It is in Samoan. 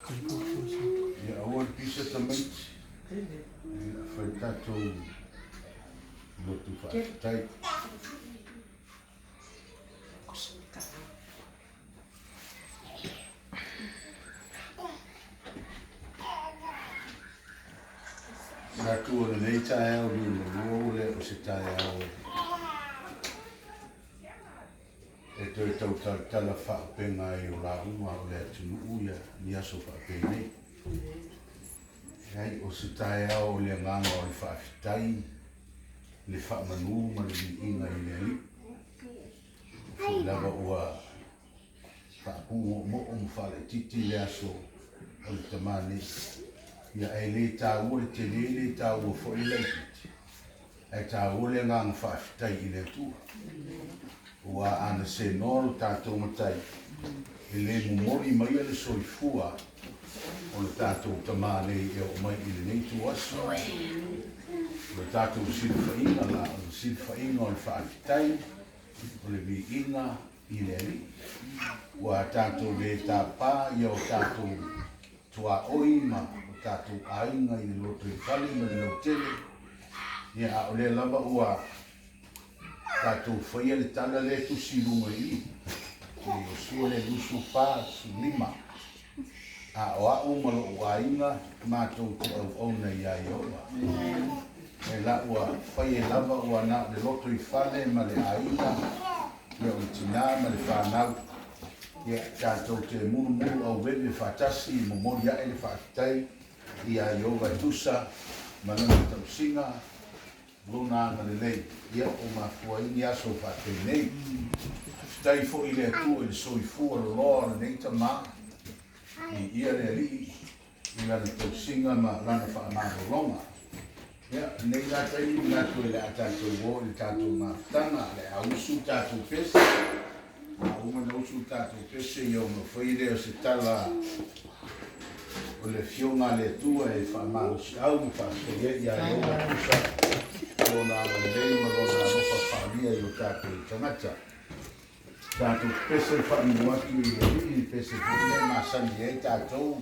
Ia aua le pisa tamaiti. Ia fai tatou lotu faafetai. Manatu o lenei taeao liugalua ua le o se taeao e toe tau talatala faaupega ai o lauga o le atunuu ia ni aso faapenei. Leai, o se taeao o le agaga o le faafetai, le faamanu ma le viiga i le Alii. O foi lava ua faapumoomoo ma faalaitiiti le aso o le tama nei. Ia, ae le taua le tele, le taua foi le laitiiti, ae taua le agaga faafetai i le Atua. Aua ana senoa lo tatou Matai, e le momoli maia le soifua o le tatou tama nei e oo mai i lenei ituaso. O le tatou silafaiga la, o le silafaiga o le faafetai, o le viiga i le Alii. Ua tatou le tapa ia o tatou tuaoi ma o tatou aiga i le lotoifale ma le lautele, ia a o lea lava ua tatou faia le tala lea e tusi i luga i i, i Iosua lea 24, 15, A o a'u ma lo'u aiga matou te auauna iā Ieova. E la ua fai ai lava ua na o le loto i fale ma le aiga, ia o le tinā ma le fanau, ia tatou te mulumulu auveve faatasi e momoli a'e le faafetai iā Ieova e tusa ma lana tausiga Lona agalelei, ia ua mafua ai ni aso faapenei. Faafetai foi i le Atua i le soifua loloa o lenei tama, viia le Alii i lana tausiga ma lana faamalologa. Ia, lenei la taimi manatu e le a tatou o i le tatou mafutaga, o le a usu le tatou pese. A uma ona usu le tatou pese, ia ona fai lea o se tala o le Afioga a le Atua e faamalosiau ma faafetai ai ia Ieova e tusa o Lona agalelei ma Lona alofa faaalia i o tatou tagata. Tatou pese faamua atu i le Alii, le pese foi lea e masani ai tatou.